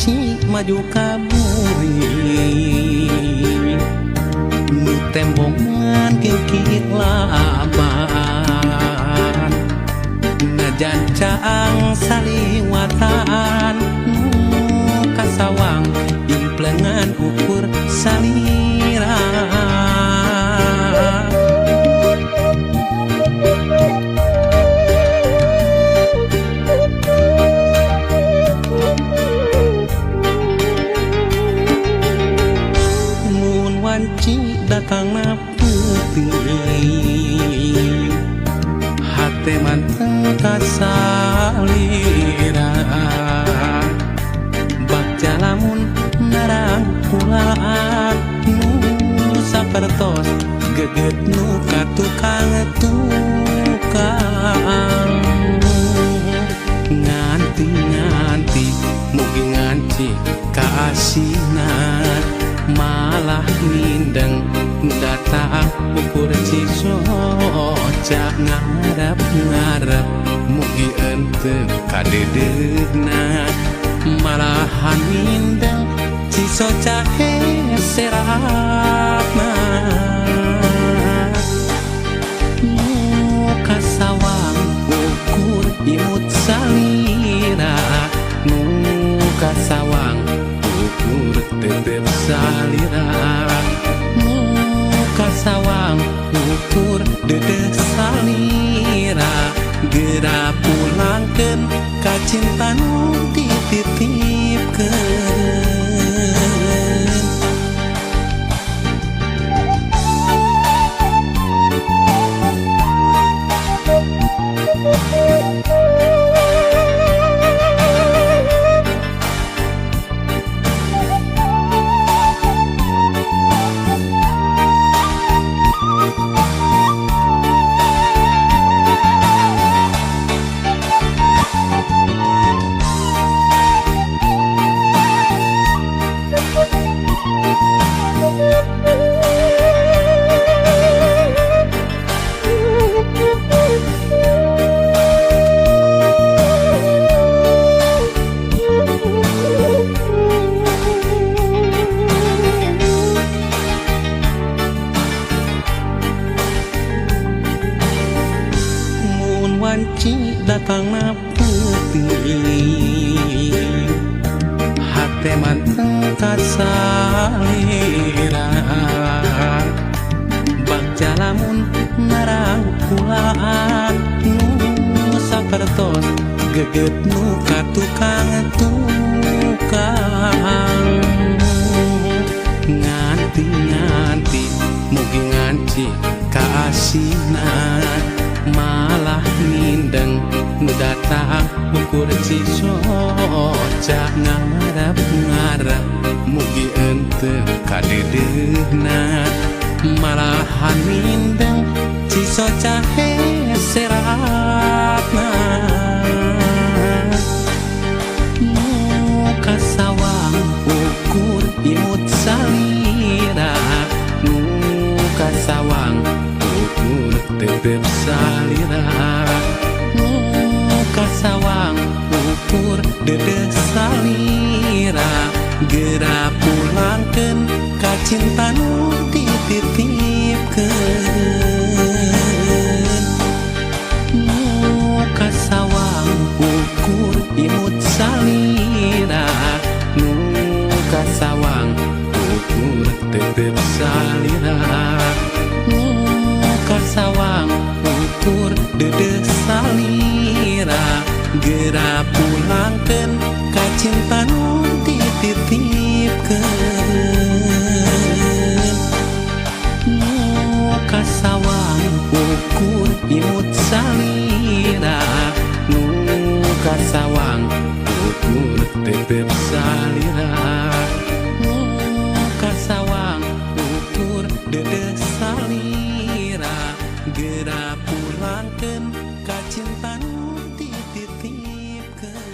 Wanci maju ka buri nu tembongan kikit laban najan caang saliwatan nu kasawang implengan ukur salira. Mun wanci datangna peuting hate manteng kasalira bagja lamun narangkulaan nu sapertos geget nu ka tukang tukang nganti nganti mugi nganti kaasinan malah mindeng datang ukur cisoca ngarep ngarep mugi ente kadedeuna malahan mindeng cisoca heseratna nu kasawang ukur imut salira nu kasawang ukur tetep salira nu kasawang ukur dedeh salira geura pulangkeun ka cinta nu dititipkeun. Mun wanci datangna peuting hate manteng kasalira bagja lamun narangkulaan nu sapertos geget nu ka tukang tukang nganti nganti mugi nganti kaasinan malah mindeng nu datang ukur cisoca ngarep ngarep mugi ente kadedeuna malahan mindeng cisoca heseratna nu kasawang ukur imut salira nu kasawang ukur tetep salira nu kasawang ukur dedeh salira geura pulangkeun ka cinta nu dititipkeun nu kasawang ukur imut salira nu kasawang ukur tetep salira nu kasawang ukur dedeh salira geura pulangkeun ka cinta nu dititipkeun nu kasawang ukur imut salira nu kasawang ukur tetep salira nu kasawang ukur dedeh salira geura pulangkeun ka cinta nu dititipkeun.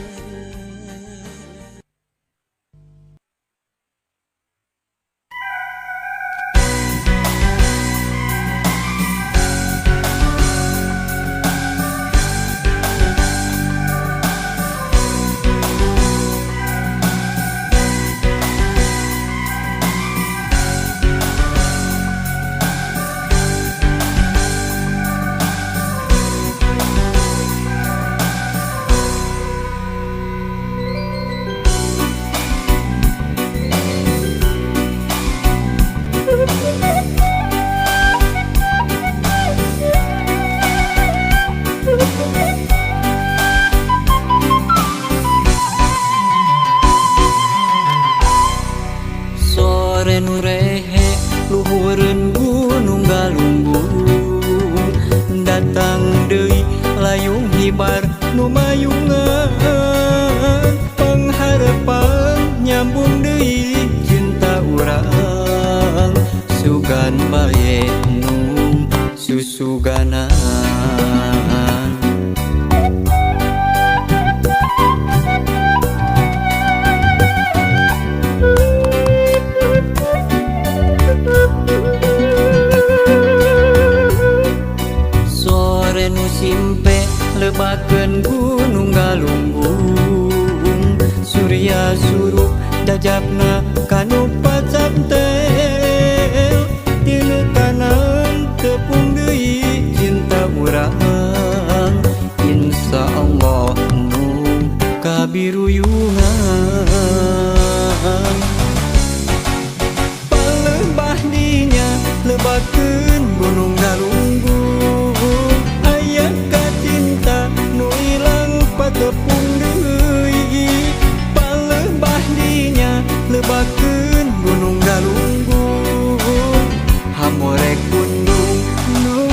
Lalabi ruyungan. Palebah dinya lebatkeun gunung galunggung, aya kacinta nu ilang patepung deui. Palebah dinya lebatkeun gunung galunggung, hamorek pundung nu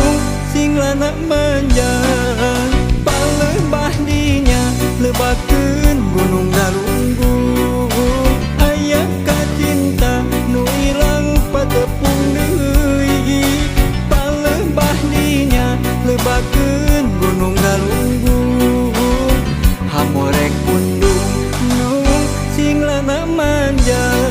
singlana manjang. Palebah dinya lebatkeun gunung galunggung, aya kacinta nu ilang patepung deui. Palebah dinya lebatkeun gunung galunggung, hamorek pundung nu singlana manjang.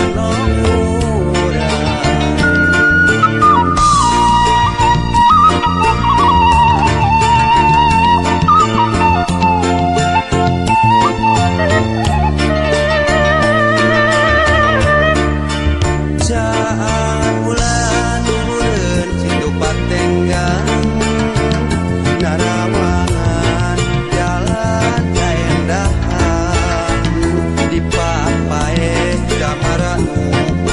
Pondok Urang. Caang bulan buleun situ patenggang, narawangan jalan kaendahan, dipapae camara nu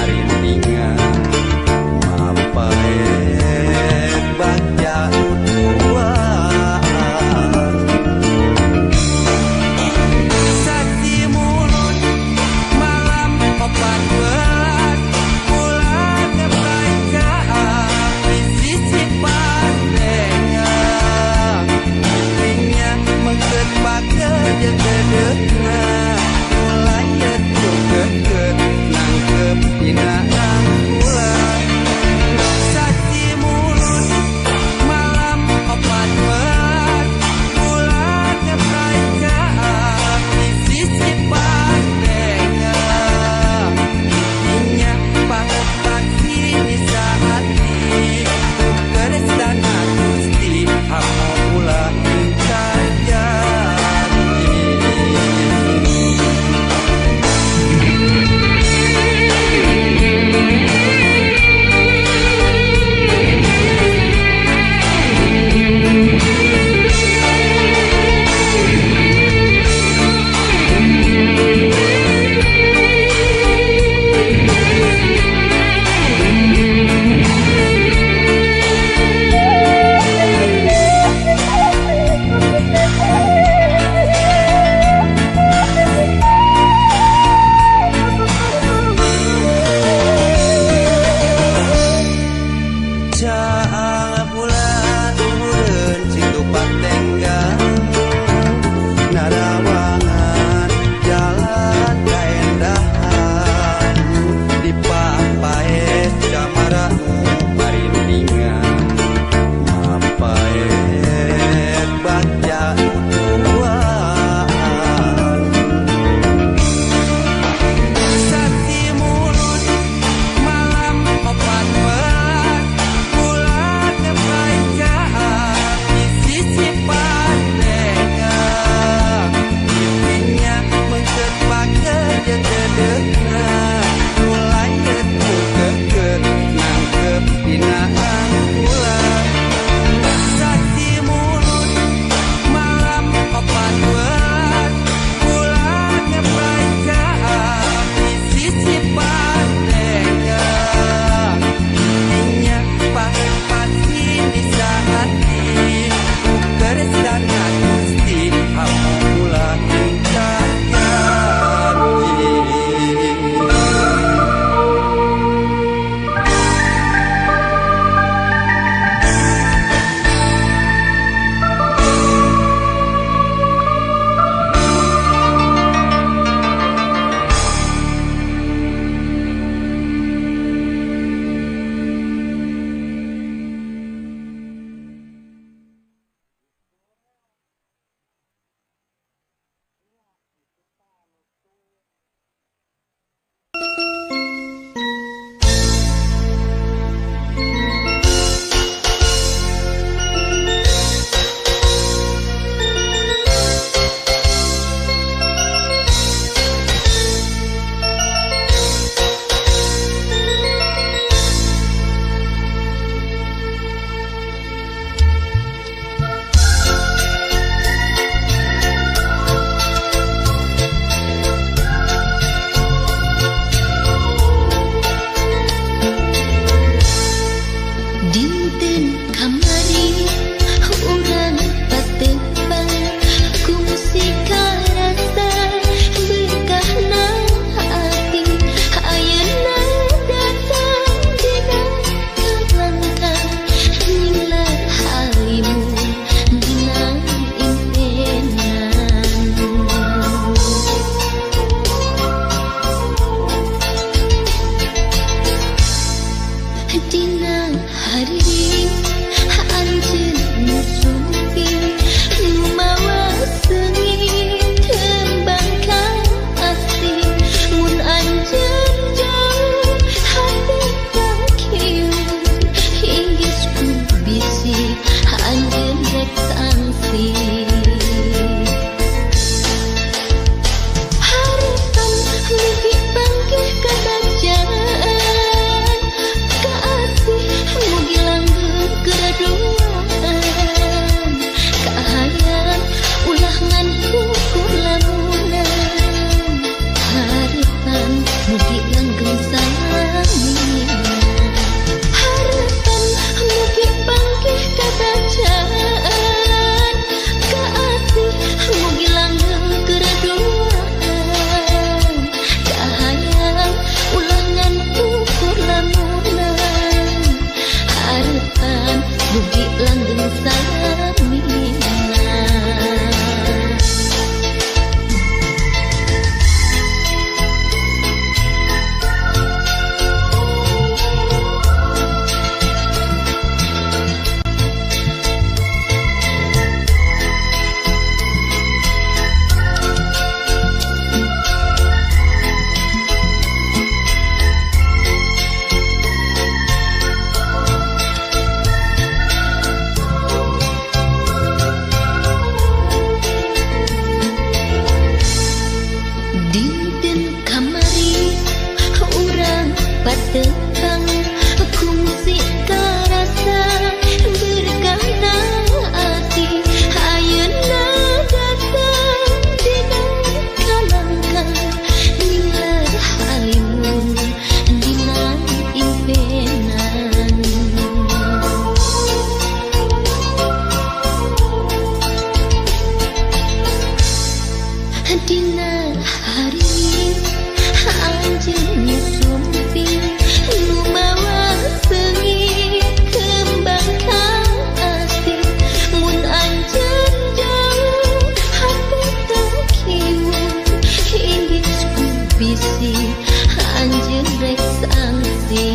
Anjeun rek sangsi.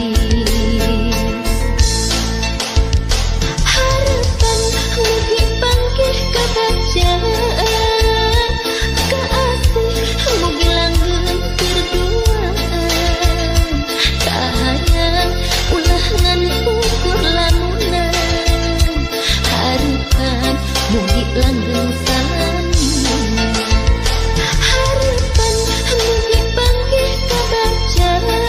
Harapan mugi panggih kabacaan, kaasih mugi langgeng berduaan, kahayang ulah ngan ukur lamunan. Harapan mugi langgeng salamunan. Harapan mugi panggih kabacaan.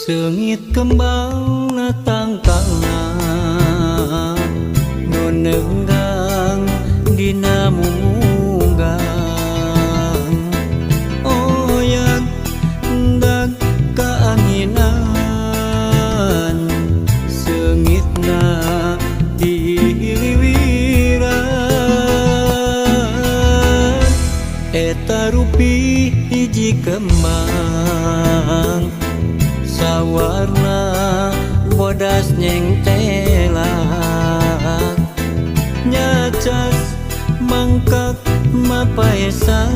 Seungit kembang na tangkalna nu neunggang dina munggang oyag ndag kaanginan seungitna diliwiran eta rupi hiji kembang sawarna bodas nyengtelak nyacas mangkak mapaesan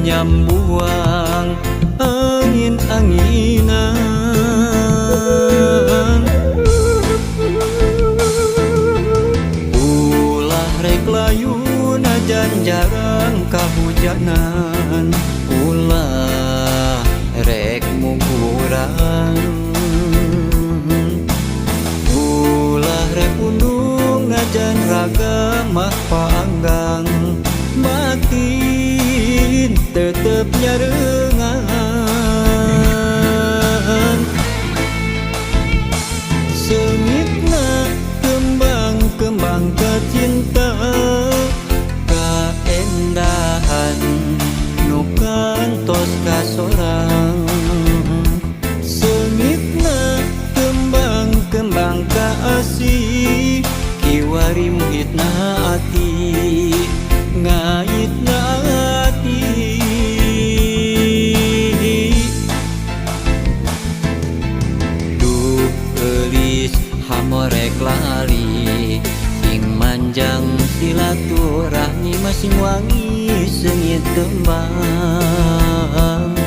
nyambuang angin-anginan ulah rek layu najan jarang kahujanan ulah rek mugurang ulah rek pundung najan raga mah panggang batin tetep nyarengan seungitna kembang-kembang kacinta kaendahan nu kantos kasorang seungitna kembang-kembang kaasih kiwari muhitna ati ngaitna ati. Duh geulis hamorek lali sing manjang silaturahmi masing wangi seungit kembang.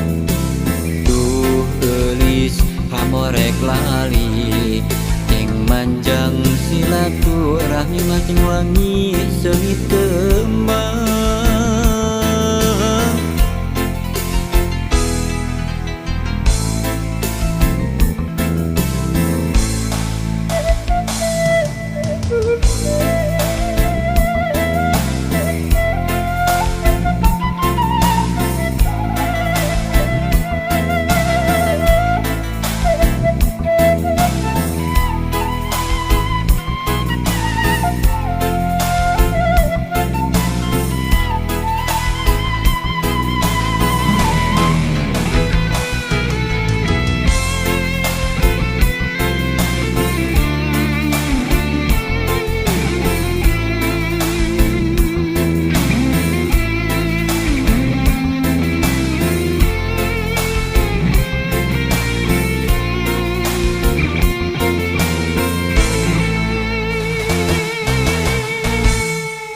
Duh geulis hamorek lali sing manjang silaturahmi masing wangi seungit kembang.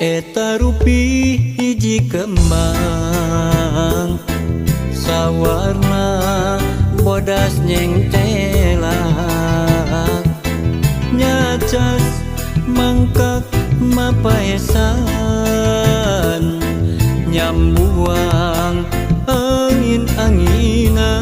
Eta rupi hiji kembang sawarna bodas nyengtelak nyacas mangkak mapaesan nyambuang angin-anginan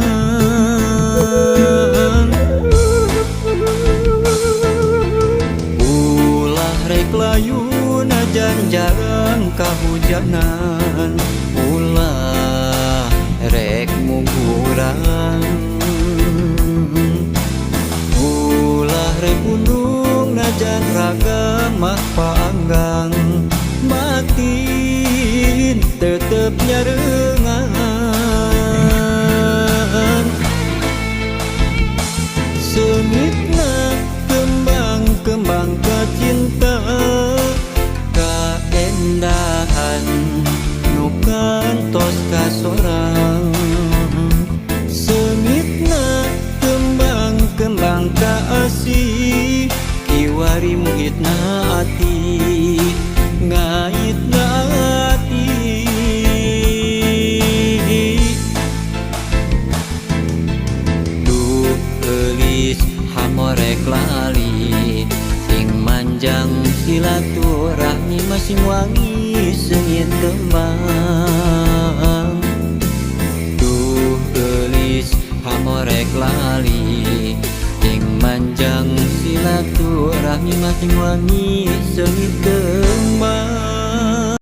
ulah rek layu najan jarang kahujanan ulah rek mugurang ulah rek pundung najan raga mah panggang batin tetep nyarengan seungitna kembang-kembang kacinta kaendahan nu kantos kasorang seungitna kembang-kembang kaasih kiwari muhitna ati ngaitna ati. Duh geulis hamorek lali sing manjang silaturahmi masing wangi seungit kembang. Duh geulis hamorek lali sing manjang silaturahmi masing wangi seungit kembang.